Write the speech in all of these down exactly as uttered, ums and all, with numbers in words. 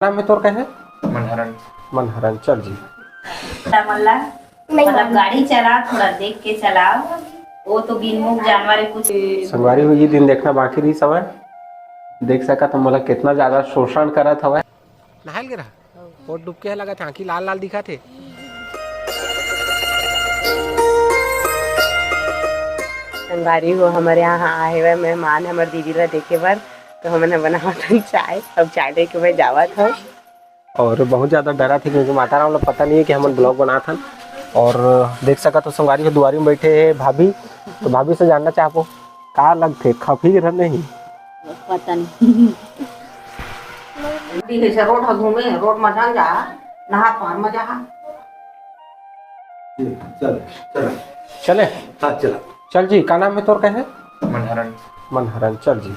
नाम है तोर कहे? मनहरन। मनहरन, चल जी। ता मल्ला, मतलब, गाड़ी चला, थोड़ा देख के चलाओ। वो तो बिनमुख जानवर है कुछ। संगवारी हो, ये दिन देखना बाकी रही सवय। देख सकत हो, मोला कितना ज्यादा शोषण करत हवय। नहायल गे रहा? वो डुबके है, लगत है, आँखी लाल लाल दिखत है। संगवारी हो, हमर यहाँ आए हुए मेहमान, हमर दीदी ला देखे बर, तो हमन ह बनावत हन चाय। अब चाय दे के मैं जावत हूँ। और बहुत ज्यादा डरा थे, क्योंकि माता राम ला पता नहीं है कि हमन ब्लॉग बनात हन। और देख सकत हो, संगवारी हो, दुआरी में बैठे है भाभी। तो भाभी से जानना चाहबो, का लगथे, खफी रह नहीं? पता नहीं। दी हे से रोड ह घूमे, रोड म झन जा, नहा पार म जा। चल, चल। चले? हाँ, चला। चल जी, का नाम है तोर कहे? मनहरन। मनहरन, चल जी।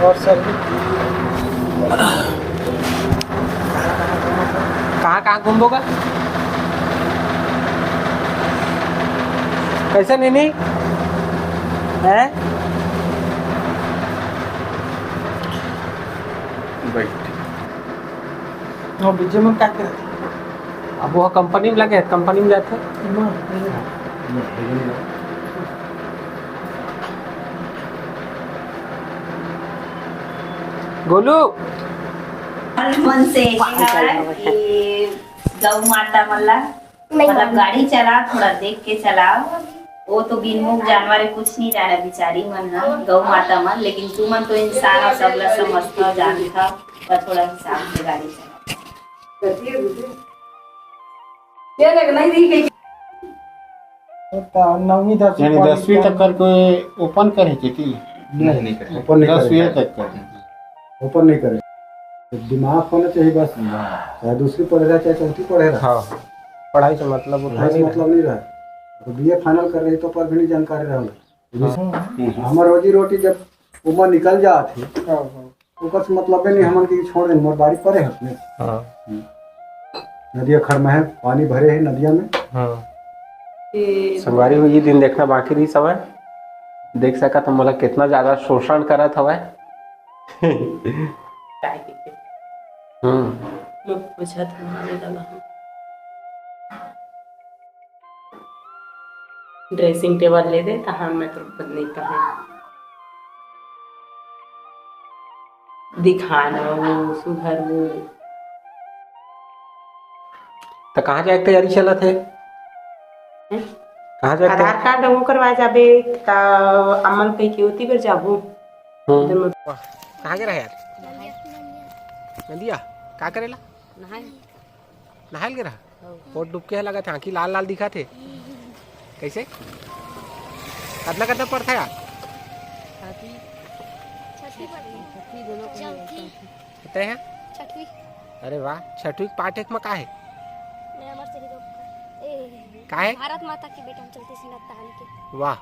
और सर, कहाँ कहाँ घूमबो का? कैसे नीनी? हैं? बैठ। वो विजय मन का करत? अब वो कंपनी में लगे, कंपनी में जाते। गोलू। मन से ये है कि गौ माता मन ला, मतलब, गाड़ी चला, थोड़ा देख के चलाओ। वो तो बिनमुख जानवर है, कुछ नहीं जाने बिचारी मन ह, गौ माता मन, लेकिन तुमन तो इंसान हो, सब ला समझता, जानता, पर थोड़ा हिसाब से गाड़ी चला। नौवीं, दसवीं यानी पढ़ दसवीं के तक करके ओपन करे के थी? नहीं, नहीं करे। ओपन नहीं करे। दसवीं तक कर। ओपन नहीं करे। तो दिमाग होना चाहिए बस। हाँ। चाहे दूसरी पढ़े रहा, चाहे चौथी पढ़े रहा। हाँ, पढ़ाई से मतलब उतना पढ़ाई से नहीं मतलब रहा। नहीं रहा। तो बीए फाइनल कर रही तो पर भी नहीं जानकारी रहा। हम्म। हमार रोजी रोटी जब उम्र निकल जात है, हाँ, हाँ। ओकर से मतलब नहीं हमन के छोड़ दे, मोर बारी परे हत ने। हाँ। हम्म। नदिया खड़ में है, पानी भरे है नदिया में। हाँ। संगवारी हो, ये दिन देखना बाकी रही सवय। देख सकत हो, मोला कितना ज्यादा शोषण करत हवय। काय के? हम्म। मैं पूछत हूँ, आने लगा हूँ। ड्रेसिंग टेबल ले दे, तहाँ मैं तुरंत नहीं पहन। दिखाना वो, सुघर वो। त कहाँ जाए के तैयारी चलत हे? हैं? कहाँ जाए के आधार तैयारी? कार्ड वो करवाए जाबे, त अमन कही के ओती बर जाबो। हम्म। उधर में वाह, कहाँ गे रहा यार? नदिया। का करेला? नहाए। नहायल गे रहा? हाँ। वो डुबके है, लगत है, आँखी लाल लाल दिखत है। कैसे? कतना कतना पढ़ता है यार? छठी। छठी पढ़ता है। छठी दोनों को चौथी। कितने हैं? छठवीं। अरे वाह, छठवीं के पाठ एक में का है? मैं अमर शहीदों का, ए, का है? भारत माता की बेटा हम चलते सिंगार तहान के। वाह,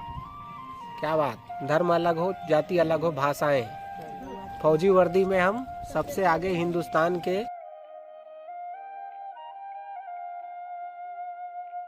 क्या बात। धर्म अलग हो, जाति अलग हो, भाषाएं। फौजी वर्दी में हम सबसे आगे हिंदुस्तान के